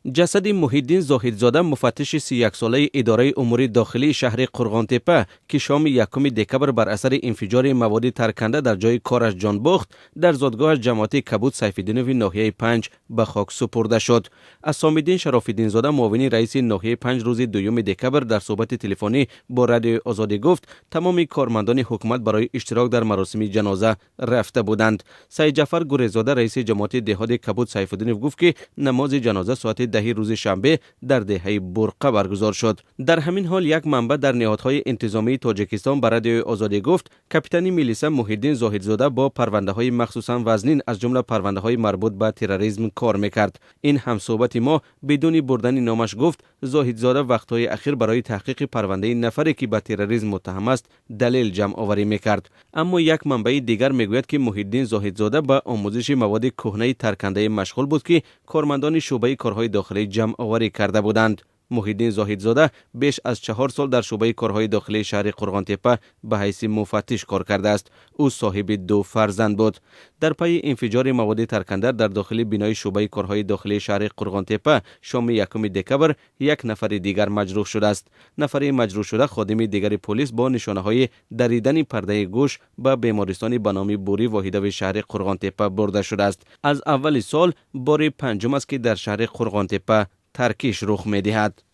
Ҷасади Муҳиддин Зоҳидзода, муфаттиши 31-солаи идораи умури дохилии шаҳри Қурғонтеппа, ки шоми 1 декабр бар асари инфиҷори маводи тарканда дар ҷои кораш ҷон бохт, дар зодгоҳаш, ҷамоати Кабуд Сайфиддинови ноҳияи Панҷ, ба хок супурда шуд. Асомиддин Шарофиддинзода, муовини раиси ноҳияи Панҷ, рӯзи 2 декабр дар суҳбати телефонӣ бо Радиои Озодӣ гуфт, тамоми кормандони ҳукумат барои иштирок дар маросими ҷаноза рафта буданд. Саидҷафар Гурезода, раиси ҷамоати деҳоти Кабуд Сайфуддинов, гуфт, ки намози ҷаноза соати 10-и рӯзи шанбе дар деҳаи Бурқа баргузор шуд. Дар ҳамин ҳол, як манбаъ дар ниҳодҳои интизомии Тоҷикистон ба Радиои Озодӣ гуфт, капитани милиса Муҳиддин Зоҳидзода бо парвандаҳои махсусан вазнин, аз ҷумла парвандаҳои марбут ба терроризм, кор мекард. Ин ҳамсӯҳбати мо бидуни бурдани номаш гуфт, Зоҳидзода вақтҳои ахир барои таҳқиқи парвандаи нафаре, ки ба терроризм муттаҳам аст, далел ҷамъоварӣ мекард. Аммо як манбаи дигар мегӯяд, ки Муҳиддин Зоҳидзода ба омӯзиши маводи кӯҳнаи таркандае машғул буд, ки кормандони шӯъбаи корҳои дохилӣ ҷамъоварӣ карда буданд. Муҳиддин Зоҳидзода беш аз 4 сол дар шӯъбаи корҳои дохилии шаҳри Қурғонтеппа ба ҳайси муфаттиш кор кардааст. Ӯ соҳиби ду фарзанд буд. Дар пайи инфиҷори маводи тарканда дар дохили бинои шӯъбаи корҳои дохилии шаҳри Қурғонтеппа шоми 1 декабр як нафари дигар маҷрӯҳ шудааст. Нафари маҷрӯҳшуда, ходими дигари полис, бо нишонаҳои даридани пардаи гӯш ба бемористони ба номи Бурӣ Воҳидови шаҳри Қурғонтеппа бурда шудааст. Аз аввали сол бори панҷум аст, ки дар шаҳри Қурғонтеппа таркиш рух медиҳад.